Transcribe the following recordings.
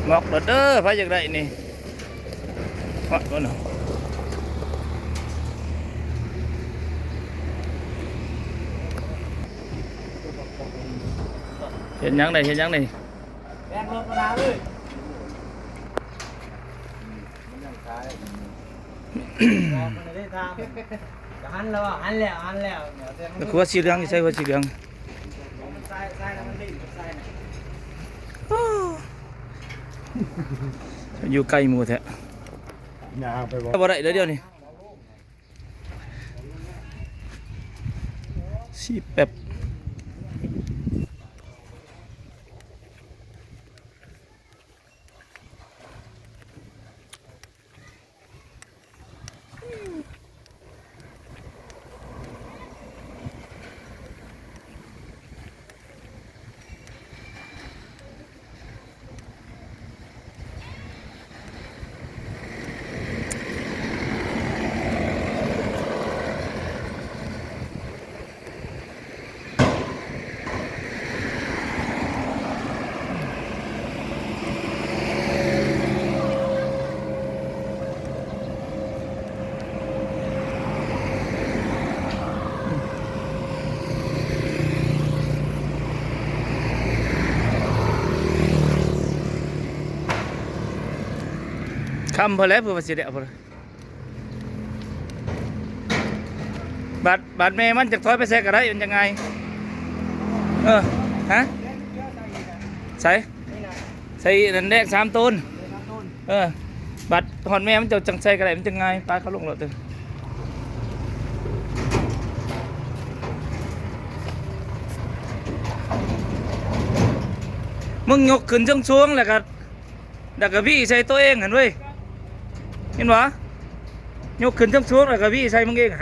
ງອກໂລດເດີ ໃຜຢາກໄດ້ນີ້ ວະ ເບິ່ງເນາະ ເຮັດຫຍັງໄດ້ ເຮັດຫຍັງໄດ້ ແບກລົດມາເລີຍ ມັນຍັງສາຍ ອອກມາໄດ້ທາງ ກະຫັນແລ້ວ ຫັນແລ້ວ ຫັນແລ້ວ ແລ້ວຫົວສີເຫຼືອງຢູ່ໃສ ຫົວສີເຫຼືອງ ຢູ່ໃກ້ໝູ່ແທ້ ຍ່າງໄປບໍ່ ບໍ່ໄດ້ເດີດຽວນີ້ ສີແປັບ. ຄ່ຳພໍແລ້ວ ເພື່ອວ່າຊິໄດ້ເອົາ ບາດ ບາດແມ່ມັນຈະຖອຍໄປໃສກໍໄດ້ ມັນຈະງ່າຍ ເອີ ຮະ ໃສ ໃສ່ນັ້ນແດກສາມໂຕນ ເອີ ບາດຮອດແມ່ມັນເຈົ້າຈັ່ງໃສ່ກໍໄດ້ ມັນຈະງ່າຍ ປາເຂົາລົງໂລດເດີ ມຶງຍົກຂຶ້ນສູງໆ ແລ້ວກໍ ແລ້ວກໍຫວີໃສ່ຕົວເອງຫັ້ນເວີຍ ເຫັນບໍ່? ຍົກຂຶ້ນສູງໆ ແລ້ວກໍຫວີໃສ່ມຶງເອງຫັ້ນ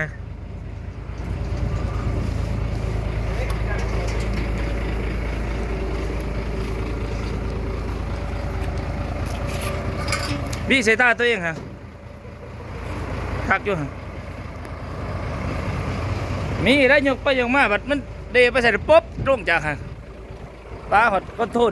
ຫວີໃສ່ຕາຕົວເອງຫັ້ນ ຄັກຢູ່ຫັ້ນ ມີໄດ້ ຍົກໄປຍົກມາ ບັດມັນເດໄປໃສ່ ປົບ ລົງຈາກຫັ້ນ ປາຮອດຄອນໂທນ.